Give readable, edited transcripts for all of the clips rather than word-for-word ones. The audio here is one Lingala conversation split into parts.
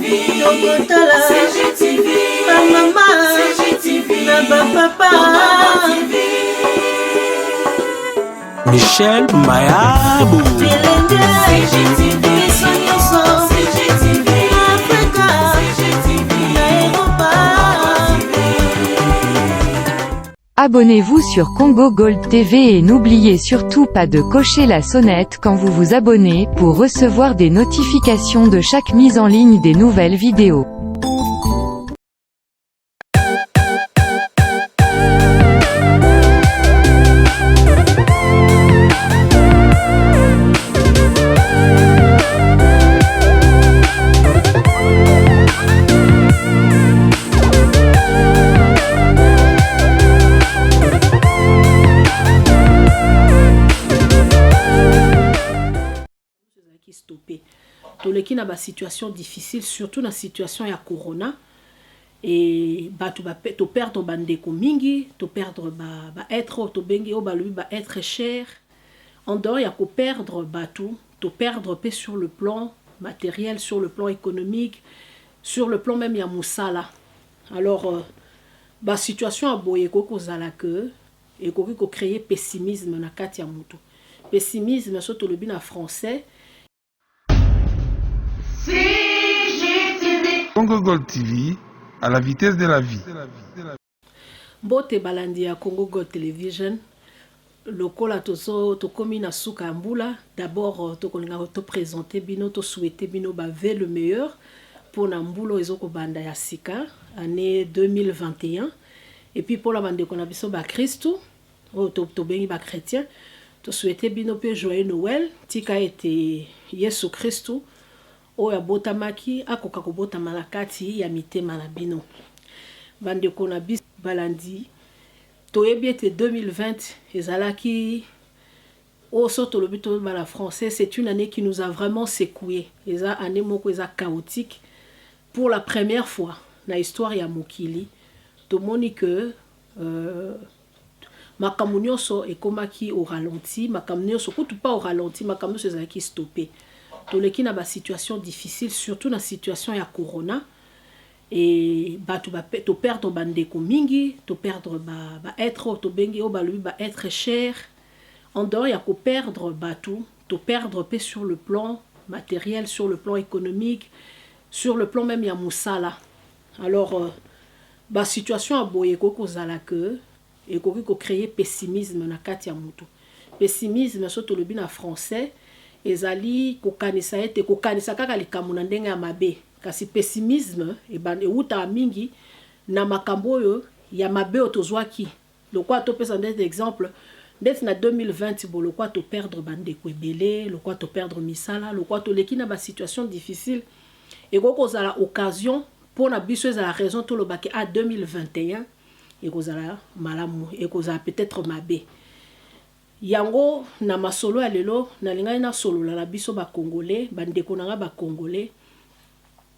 Tokotala bamama na bapapa. Michel Mayabo. Bilenge biso nyonso Afrika na Eropa. Abonnez-vous sur Congo Gold TV et n'oubliez surtout pas de cocher la sonnette quand vous vous abonnez pour recevoir des notifications de chaque mise en ligne des nouvelles vidéos. Ezalaki stoppé. Toleki na basituation difficile, surtout na situation ya corona e bato toperdre bandeko mingi, toperdre baêtre oyo tobengi, oyo balobi baêtre cher. En dehors ya koperdre bato, toperdre mpe sur le plan matériel, sur le plan économique, sur le plan même ya mosala. Alors basituation ya boye ekoki kozala ke ekoki kocréer pessimisme na kati ya motu. Pessimisme, so tolobi na français, Congo Gold TV, à la vitesse de la vie. Mbote balandi ya Congo Gold Television. Lokola tozo tokomi na suka ya mbula, d'abord tokolinga toprésente bino, tosouhaite bino bavœux le meilleur mpona mbula oyo ezokobanda ya sika, année 2021. Et puis mpona bandeko na biso bakristu oyo tobengi bachrétien, tosouhaite bino mpe joyeux Noël. Tika ete Yesu Kristu oyo abotamaki akoka kobotama na kati ya mitema na bino. Bandeko na biso balandi, toyebi ete 2020 ezalaki oyo, so tolobi toloba na français, c'est une année qui nous a vraiment secoué. Eza année moko eza chaotique. Pour la première fois na histoire ya mokili, tomoni que makambo nyonso ekomaki au ralenti, makambo nyonso kutu pas au ralenti, makambo nyonso ezalaki stoppé. Toleki na basituation difficile, surtout na situation ya corona e bato toperdre bandeko mingi, toperdre baêtre oyo tobengi, oyo balobi baêtre cher. En dehors ya koperdre bato, toperdre mpe sur le plan matériel, sur le plan économique, sur le plan même ya mosala. Alors basituation ya boye ekoki kozala ke ekoki kocréer pessimisme na kati ya motu. Pessimisme, so tolobi na français, ezali kokanisa ete kokanisa kaka likambo na ndenge ya mabe. Kasi pessimisme ewutaka mingi na makambo oyo ya mabe oyo tozwaki. Lokola topesa ndeti exemple, ndeti na 2020 bo lokola toperdre bandeko ebele, lokola toperdre misala, lokola toleki na basituation difficile, ekoki kozala occasion mpona biso, ezala raison tolobaki a 2021 ekozala malamu, ekozala peut-être mabe. Yango na masolo ya lelo nalingaki nasolola na biso bacongolais, bandeko na nga bacongolais,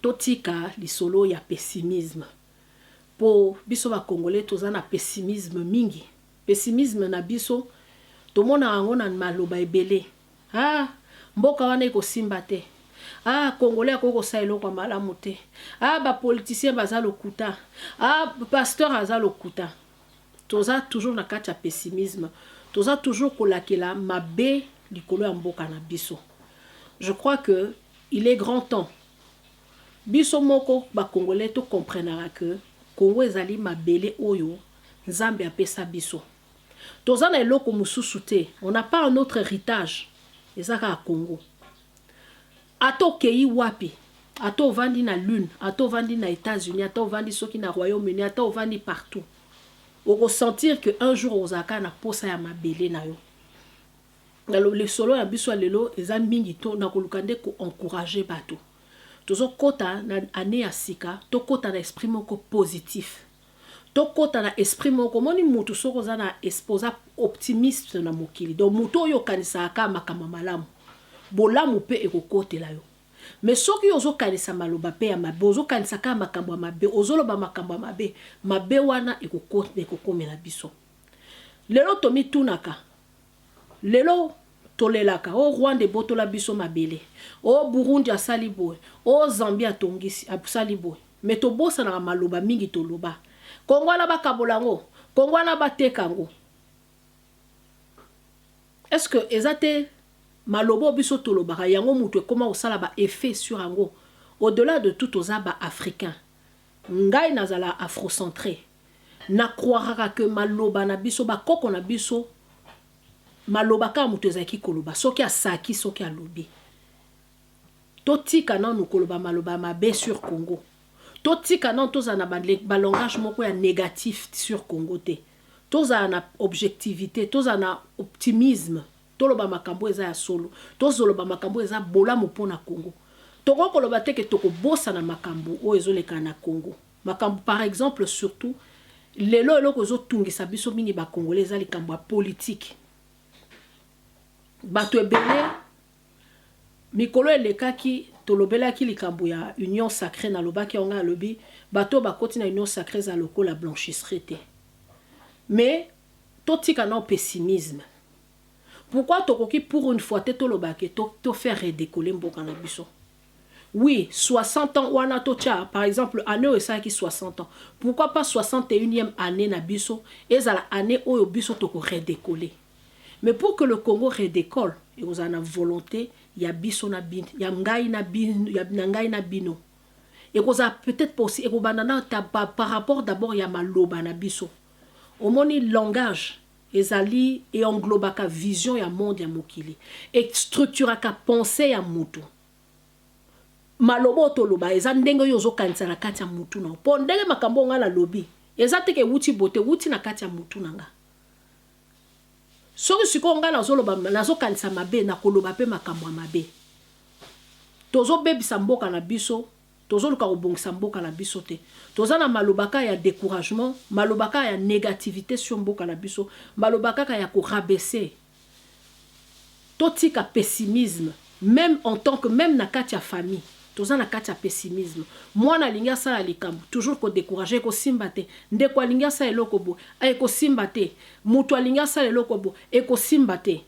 totika lisolo ya pessimisme, mpo biso bacongolais toza na pessimisme mingi. Pessimisme na biso tomonaka yango na maloba ebele: "Ah, mboka wana ekosimba te. Ah, congolais akoki kosala eloko ya malamu te. Ah, bapoliticien baza lokuta. Ah, pasteur aza lokuta." Toza toujours na kati ya pessimisme, toza toujours kolakela mabe likolo ya mboka na biso. Je crois que il est grand temps biso moko bacongolais tocomprenaka que Congo ezali mabele oyo Nzambe apesa biso. Toza na eloko mosusu te, on n'a pas un autre héritage, eza kaka Congo. Ata okei wapi, ata ovandi na lune, ata ovandi na États-Unis, ata ovandi soki na Royaume-Uni, ata ovandi partout, okosentir que un jour ozala kaka na posa ya mabele na yo. Na lisolo ya biso ya lelo eza mingi to na koluka nde koencourage bato. Tozokɔta na année ya sika, tokɔta na esprit moko positif, tokɔta na esprit moko. Omoni mutu, soki oza na oza optimiste na mokili, donc mutu oyo okanisaka kaka makambo ya malamu, bolamu mpe ekokotela yo. Mais soki ozokanisa maloba mpe ya mabe, ozokanisa kaka makambo ya mabe, ozoloba makambo ya mabe, mabe wana ekokomela biso. Lelo tomitunaka, lelo Tolelaka o Rwanda ebotola biso mabele, o Burundi asali boye, o Zambie atongisi asali boye. Mais tobosanaka maloba mingi toloba. Congo wana bakabola yango, Congo wana bateka yango. Est-ce que eza te maloba oyo biso tolobaka yango mutu ekoma kosala ba effets sur yango? Au-delà de tout toza ba africains. Ngai nazala afrocentre. Na croiraka que maloba na biso, ba koko na biso, maloba kaka mutu ezalaki koloba soki asaki soki alobi. Totika nanu koloba maloba ya mabe sur Congo. Totika nanu tozala na ba langage moko ya negatif sur Congo te. Tozala na objectivite, tozala na optimisme, toloba makambo oyo eza ya solo, tozoloba makambo oyo eza bolamu pona Congo. Tokoki koloba te ke tokobosana makambo oyo ezoleka na Congo. Makambo par exemple surtout lelo eloko ezotungisa biso mingi ba Congolais eza likambo ya politique. Bato ebele mikolo elekaki tolobelaki likambo ya union sacree, nalobaki yango ngai nalobi bato oyo bakoti na union sacree eza lokola blanchisserie te. Mais totika nao pessimisme. Pourquoi tokoki pour une fois te toloba ke to, to faire redecoller mboka na biso? Oui, 60 ans wana totia par exemple annee oyo esalaki 60 ans. Pourquoi pas 61e annee na biso ezala annee oyo biso toko redecoller? Mais pour que le Congo redecole, ekozala na volonte ya biso na bino, ya ngai na bino, ya na ngai na bino. Ekozala peut-être possi, ekobanda na ta, par, par rapport d'abord ya maloba na biso. Omoni langage ezali e englobaka vision ya monde ya mokili, e structuraka pensee ya mutu. Maloba oyo toloba eza ndenge yo ozokanisa na kati ya mutu na yo. Po ndenge makambo oyo ngai nalobi eza te ke ewuti bote, ewuti na kati ya mutu na nga. Soki sikoyo ngai nazoloba, nazokanisa mabe, nakoloba pe makambo ya mabe. Tozobebisa mboka na biso, tozoluka kobongisa mboka na biso te. Toza na maloba kaka ya decouragement, maloba kaka ya negativite sur mboka na biso, maloba kaka ya ko rabaisser. Totika pessimisme, meme en tant que, meme na kati ya famille. Toza na kati ya pessimisme. Mwana alingi asala likambo, toujours ko decourager, ekosimba te. Ndeko alingi asala eloko boye, ekosimba te. Mutu alingi asala eloko boye, ekosimba te.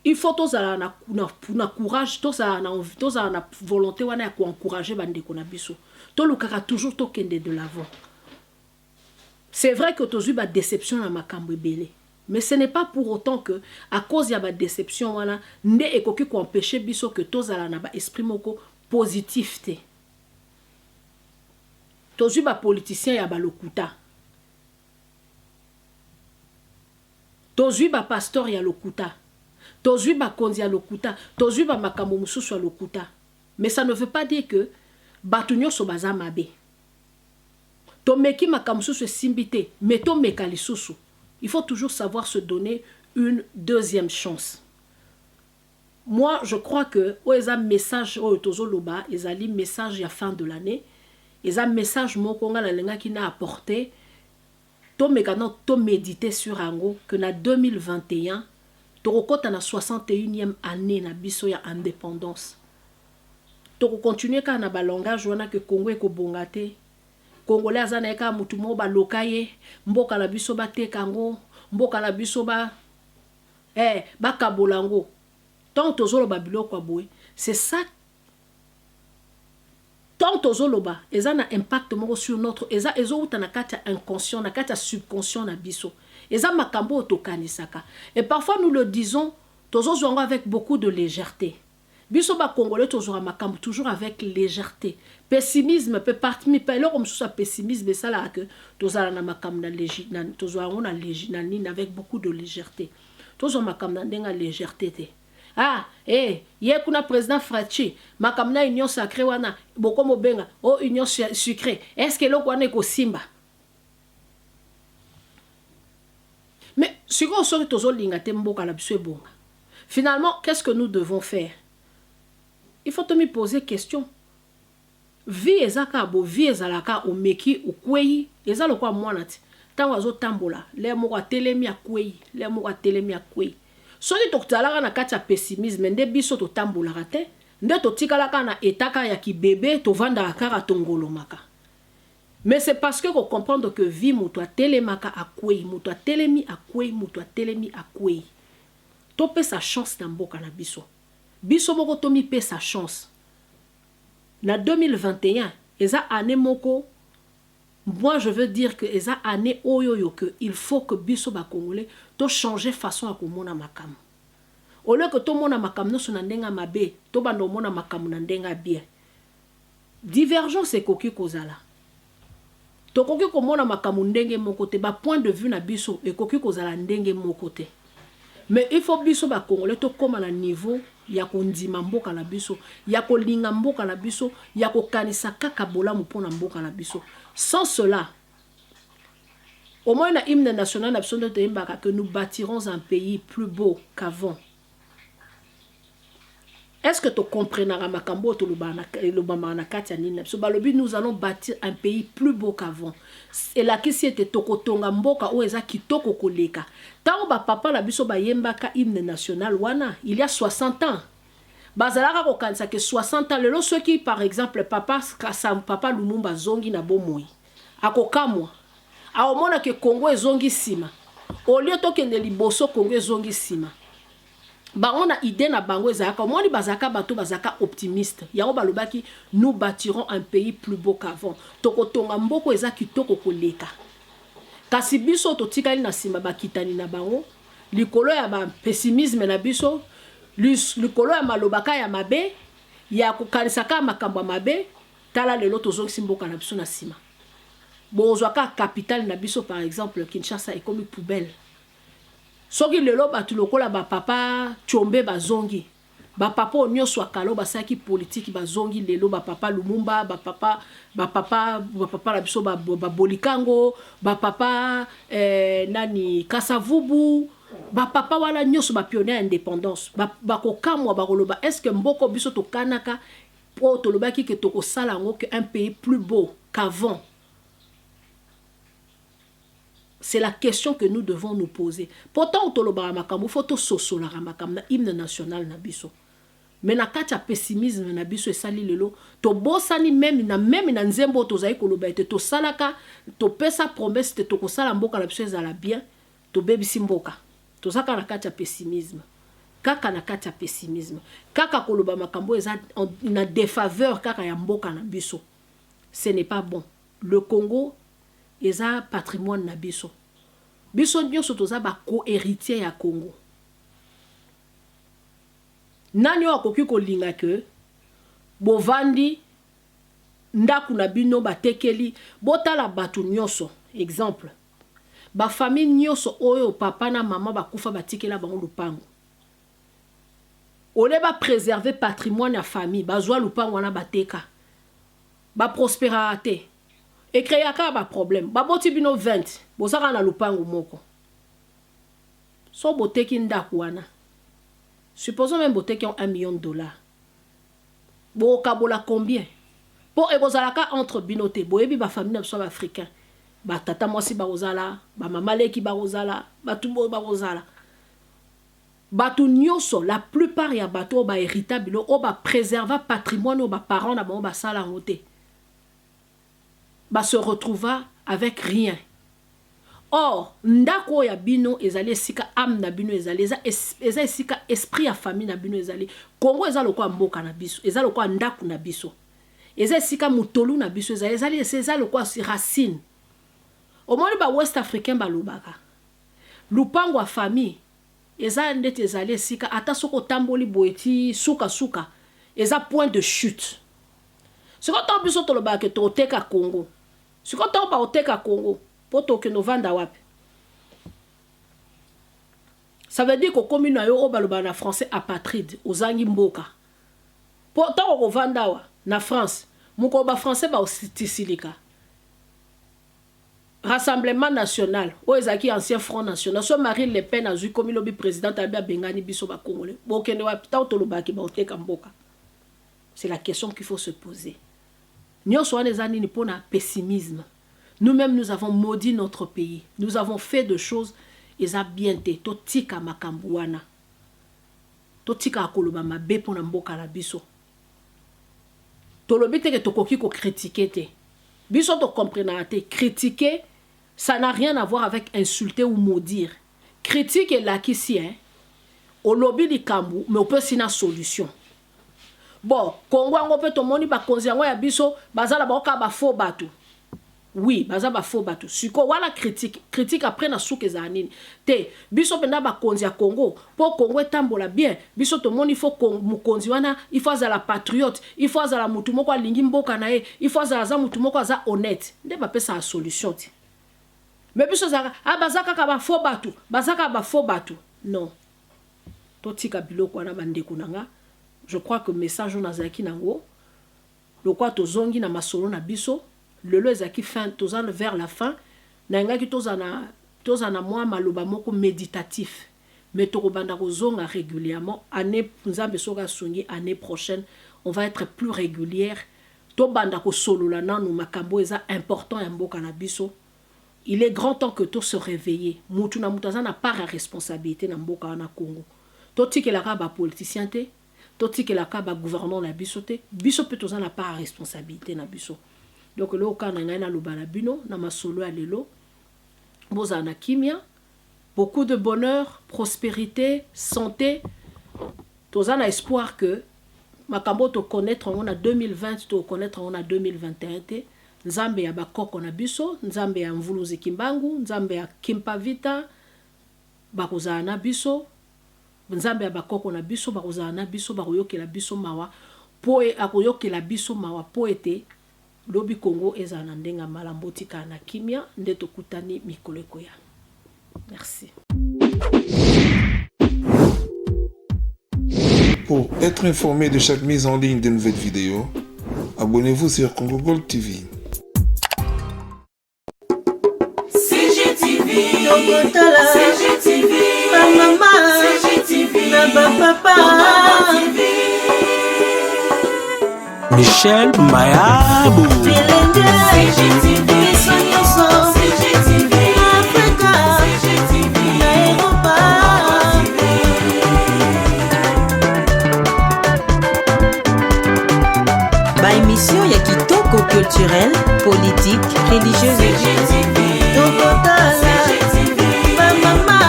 Il faut tozala na, na, na courage, tozala na, tozala na volonté wana ya ko encourager ba ndeko na biso. Tolukaka toujours tokende de l'avant. C'est vrai que tozui ba deceptions na makambo ebele mais ce n'est pas pour autant que à cause ya ba deceptions wana nde ekoki ko empecher biso que tozala na ba esprit moko positif te. Tozui ba politiciens ya ba lokuta. Tozui ba pasteurs ya lokuta. Tozui bakonzi ya lokuta. Tozui ba makambo mosusu ya lokuta. Mais ça ne veut pas dire que bato nionso baza mabe. Tomeki makambo mosusu esimbi te mais tomeka lisusu. Il faut toujours savoir se donner une deuxième chance. Moi je crois que oyo eza message oyo tozo loba ezali message ya fin de l'annee. Eza message moko nga nalingaki na apporter. Tomeka nano to mediter sur yango que na 2021 tokokota na 61e annee na biso ya independance. Toko continuer kaka na ba langage wana que Congo ekobonga te, Congolais aza na ye kaka mutu moko baloka ye, mboka na biso bateka yango, mboka na biso ba eh bakabola yango. Tango tozoloba biloko ya boye, c'est ça Tango tozo loba eza na impact moko sur notre eza ezo wuta na kati ya inconscient na kati ya subconscient na biso eza makambo oyo tokanisaka et parfois nous le disons tozo zwa yango avec beaucoup de legèrete biso ba congolais tozwaka makambo toujours avec legèrete pessimisme pe parmi pe eloko mosusu ya pessimisme esalaka que tozala na makambo na legi na tozwa yango na legi na nini avec beaucoup de légèreté tozwa makambo na ndenge ya légèreté te. Ah eh ye kuna president Fatshi makambo na union sacree wana bokomo benga oh union sucree est ce que eloko wana ekosimba? Mais sikoyo soki tozo linga te mboka na biso ebonga finalement qu'est ce que nous devons faire? Il faut tomi poser question. Vie eza kaka bo vie ezalaka omeki okweyi eza lokola mwana ti tango azo tambola l'heure moko atelemi akweyi l'heure moko atelemi akweyi soki tokzalaka na kati ya pessimisme nde biso totambolaka te nde totikala kaka na etat kaka ya ki bebe tovandaka kaka tongolomaka. Mais c'est parce que kocomprendre que vie, moto atelemaka, akwei, moto atelemi, akwei, moto atelemi, akwei. Topesa chance na mboka na biso. Biso moko tomipesa chance. Na 2021, eza année moko, moi je veux dire que eza année oyo oyo que il faut que biso Bacongolais tochanger façon ya komona makambo. Au lieu que tomona makambo nyonso na ndenge ya mabe, tobanda omona makambo na ndenge ya bien. Divergence ekoki kozala, tokoki komona makambo ndenge moko te, bapoint de vue na biso ekoki kozala ndenge moko te, mais il faut biso Bacongolais tokóma na niveau ya kondima mboka na biso, ya kolinga mboka na biso, ya kokanisa kaka bolamu mpona mboka na biso. Sans cela, au moins na hymne national na biso nde toyembaka que nous bâtirons un pays plus beau qu'avant. Est-ce que tocomprenaka makambo oyo elobamaka na kati ya nini na biso? Balobi: "Nous allons bâtir un pays plus beau qu'avant." Elakisi ete tokotonga mboka oyo eza kitoko koleka. Ntango bapapa na biso bayembaka hymne national wana il y a 60 ans, bazalaka kokanisa ke 60 ans lelo, soki par exemple papa Lumumba azongi na bomoi, akokamwa, akomona ke Kongo ezongi nsima. Au lieu tokende liboso, Kongo ezongi nsima. Bango na idée na bango ezalaka, omoni, bazalaka bato bazalaka optimiste. Yango balobaki: "Nous bâtirons un pays plus beau qu'avant." Tokotonga mboka eza kitoko koleka. Kasi biso totikali na nsima, bakitani na bango, likolo ya bapessimisme na biso, likolo ya malobaka ya mabe, ya kokanisa kaka makambo ya mabe, tala lelo tozongisi mboka na biso na nsima. Bozwa kaka capitale na biso, par exemple Kinshasa, ekomi poubelle. Soki lelo bato lokola bapapa Tshombe bazongi, bapapa oyo nyonso ya kala oyo basalaki politiki bazongi lelo, bapapa Lumumba, bapapa na biso babolikango, bapapa nani, Kasavubu, bapapa wana nyonso bapionnier ya indépendance, bakokamwa, bakoloba: "Est ce que mboka biso tokanaka mpo tolobaki ke tokosala yango ke un pays plus beau qu'avant?" C'est la question que nous devons nous poser. Pourtant tolobaka makambo, fo tososolaka makambo na hymne national na biso, mais na kati ya pessimisme na biso esali lelo tobosani même na nzembo oyo tozali koloba ete tosalaka, topesa promesse te tokosala mboka na biso ezala bien. Tobebisi mboka. Toza kaka na kati ya pessimisme, kaka na kati ya pessimisme, kaka koloba makambo eza na défaveur kaka ya mboka na biso. Ce n'est pas bon. Le Congo eza patrimoine na biso. Biso nyonso toza baco-héritier ya Congo. Nani oyo akoki kolinga ke bovandi ndako na bino batekeli? Botala bato nyonso, exemple bafamille nyonso oyo papa na mama bakufa, batikela bango lupango. Ole bapréserve patrimoine ya famille, bazwa lupango wana, bateka, baprospéraka te, ecréaka baproblème. Baboti bino 20, bozaka na lupango moko. So boteki ndako wana, supposons même boteki 1 million de dollars, bokokabola combien? Mpo ekozalaka entre bino te. Boyebi bafamille na biso ya baafricain, batata mwasi bakozala, bamama leki bakozala, bato boyo bakozala, bato nyonso. La plupart ya bato oyo bahérita biloko, oyo bapréserva patrimoine oyo baparent na bango basala yango te, base retrouva avec rien. Or ndako oyo ya bino ezali esika âme na bino ezali, eza esika esprit ya famille na bino ezali. Kongo eza lokola mboka na biso, eza lokola ndako na biso, eza esika motolu na biso ezali, eza lokola racine. Omoni, bawest africain balobaka lupango ya famille eza ndeti ezali esika ata soki otamboli boye ti sukasuka, eza point de chute. Sikoyo ntango biso tolobaka ke toteka Congo, sikoyo ntango baoteka Congo mpo tokende ovanda wapi? Ça veut dire kokomi na yo oyo balobaka na français apatride, ozangi mboka. Mpo ntango kovanda awa na France, mokolo bafrançais baotisilika Rassemblement national oyo ezalaki ancien Front national, so Marine Le Pen azwi, komi lobi présidente, abi abengani biso Bacongolais, bokende wapi? Ntango tolobaki baoteka mboka, c'est la question qu'il faut se poser. Nyonso wana eza nini? Mpona pessimisme. Nous-mêmes, nous avons maudit notre pays, nous avons fait de choses eza bien te. Totika makambo wana, totikaka koloba mabe mpona mboka na biso. Tolobi teke tokoki kocritiquer te. Biso tocomprenaka te. Critiquer, ça n'a rien à voir avec insulter ou maudire. Critique elakisi, hein, olobi likambo mais opesi na solution. Bon, Kongo yango mpe tomoni bakonzi yango ya biso baza na bango kaka bafaux bato. Oui, baza bafaux bato. Sikoyo wana critique, critique après na suka ezala nini? Te, biso mpenza bakonzi ya Congo, mpo Congo etambola bien, biso tomoni faut mokonzi wana il faut azala patriote, il faut azala motu moko alingi mboka na ye, il faut azala aza motu moko aza honnête. Nde bapesaka solution te. Mais biso ezalaka ah, baza kaka bafaux bato, baza kaka bafaux bato. Non, totika biloko wana, bandeko na nga. Je crois que message oyo nazalaki nango, lokwa tozongi na masolo na biso lelo, ezalaki fin, toza vers la fin. Nayangaki toza na mwa maloba moko méditatif, mais tokobanda kozonga régulièrement. Année, Nzambe soki asungi, année prochaine on va être plus régulière. Tobanda kosolola nanu makambo eza important ya mboka na biso. Il est grand temps que to se réveiller. Mutu na mutu aza na part ya responsabilité na mboka wana Congo. Totikelaka bapoliticien te, totikelaka bagouvernement na biso te, biso mpe toza na part ya responsabilité na biso. Donc eloko kaka na ngai naloba na bino na masolo ya lelo, bozala na kimia, beaucoup de bonheur, prospérité, santé. Toza na espoir que makambo oyo toconnaître yango na 2020, tokoconnaître yango na 2021 te. Nzambe ya bakoko na biso, Nzambe ya Mvuluzi Kimbangu, Nzambe ya Kimpavita bakozala na biso, Nzambe ya bakoko na biso bakozala na biso, bakoyokela biso mawa, po akoyokela biso mawa mpo ete lobi Kongo ezala na ndenge ya malamu. Botikala na kimia, nde tokutani mikolo ekoya. Merci. Pour être informé de chaque mise en ligne de nouvelles vidéos, abonnez-vous sur Congo Gold TV. CGTV, Tokotala, CGTV, bamama, CGTV, na bapapa, Michel Mayabo. Bilenge, CGTV, biso nyonso, CGTV, Afrika, CGTV, na Europa. Ba émission ya kitoko, culturelle, politique, religieuse. Tokotala, bamama,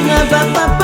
na bapapa.